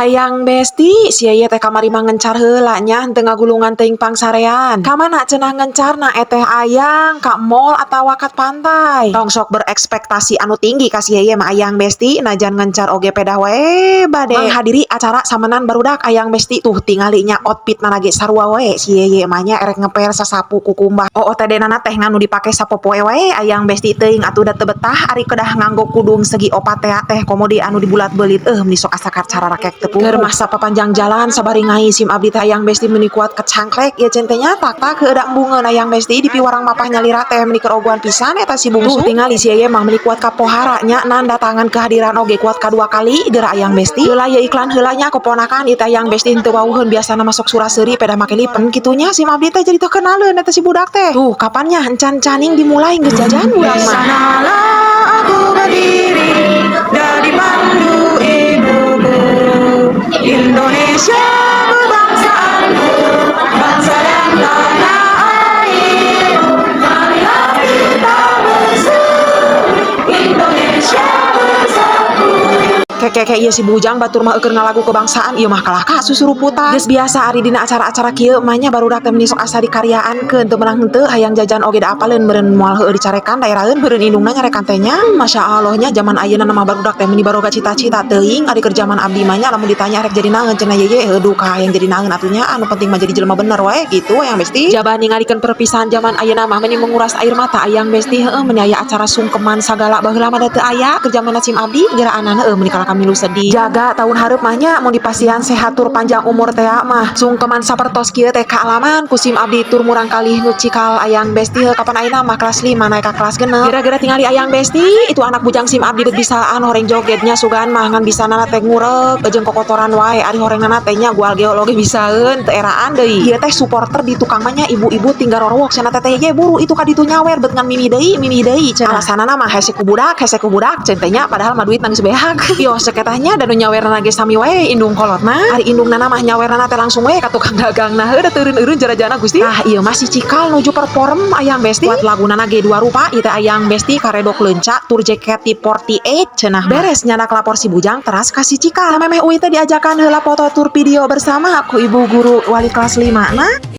Ayang Besti, si Yeye teh kamari mah ngencar heula nya, henteu ngagulungan teuing pangsarean. Ka mana cenah ngencarna eteh, Ayang? Ka mall atawa ka pantai? Tong sok berekspektasi anu tinggi ka si Yeye mah, Ayang Besti, najan ngencar oge pedah wae bade menghadiri acara samenan barudak, Ayang Besti. Tuh, tingali nya, outfit na ge sarua wae si Yeye mah nya, erek ngepel sasapu kukumbah. OOTD nana teh nganu dipake sapopoe wae, Ayang Besti. Teuing atuh da teu betah ari kedah nganggo kudung segi opat teh teh komo deui anu dibulat belit, meni sok asa cara rakek teu. Keur masa papanjang jalan sabari ngai sim abdi teh, Ayang Besti, meni kuat kecangklek ieu centenya tak tak heueuh embungeun, Ayang Besti. Di piwarang mapah nyalira teh meni keur ogoan pisan eta si bungsu. Tuh, tingali si Yeye mah meni kuat kapohara nya, nanda tangan kehadiran oge kuat kadua kali geura, Ayang Besti. Heula ye iklan heula nya, keponakan ieu teh, Ayang Besti, henteu wauheun. Biasana masuk sura-seuri pedah make lipen kitu nya, sim abdi teh jadi teu kenaleun eta si budak teh. Tuh, kapannya encan caning dimulai, geus jajan urang mah. Sanalah aku berdiri dan dipandu ibuku. Indonesia kebangsaanku, bangsa dan tanah air. Marilah kita berseru, Indonesia bersatu. Keke ieu si bujang, batur mah eueur ngalagu kebangsaan, ieu mah kalah ka susuruputan. Geus biasa ari dina acara-acara kieu mah nya, barudak teh meni sok asa dikaryaankeun, teu meunang henteu hayang jajan oge da apaleun meureun moal heueuh dicarekan daeraheun beureun indungna nyarekan teh nya. Masya Allah nya, zaman ayeuna mah barudak teh meni baroga cita-cita teuing. Ari keur zaman abdi mah nya, lamun ditanya rek jadi naon cenah, Yeye heuh duka hayang jadi naon atuh nya, anu penting mah jadi jelema bener wae gitu, Ayang Besti. Jaba ningalikeun perpisahan zaman ayeuna mah meni menguras air mata, Ayang Besti. Heueuh, meni aya acara sungkeman sagala, baheula mah da teu aya keur zaman sim abdi geraanana. Heueuh, meni kalah kamilu sedih. Jaga tahun hareup mah nya, mun dipasihan sehat tur panjang umur teh mah, sungkeman sapertos kieu teh kaalaman ku sim abdi tur murang kalih nu cikal, Ayang Besti. Heuh, kapan ayeuna mah kelas 5 naik ka kelas 6 gara-gara tingali, Ayang Besti, itu anak bujang sim abdi bet bisaan horeng jogetnya. Sugan mah ngan bisa teh ngurek jeung kokotoran wae, ari horengnana teh nya gual geologi bisaeun teu eraan deui. Ieu teh supporter di tukang mah nya, ibu-ibu tinggal rorowok cenah. Teteh ye buru itu ka ditu nyawer bet ngan mimi deui, mimi deui cenah. Alasanana mah hese ku budak, hese ku budak cenah nya, padahal mah duit nangis beak. Yo seketahnya dan nu nyawerna ge sami wae indung kolotna, ari indungna mah nyawerna teh langsung wae ka tukang dagang. Nah, heuh, teureun-eureun jarajana Gusti. Ah, ieu mah si cikal nuju perform, Ayang Besti. Kuat lagunana ge dua rupa ieu teh, Ayang Besti, karedok leunca tur JKT48 cenah. Beres nyandak lapor si bujang teras kasih cikal. Nah, memeh uih teh diajakan heula foto tur video bersama ku ibu guru wali kelas 5 nah.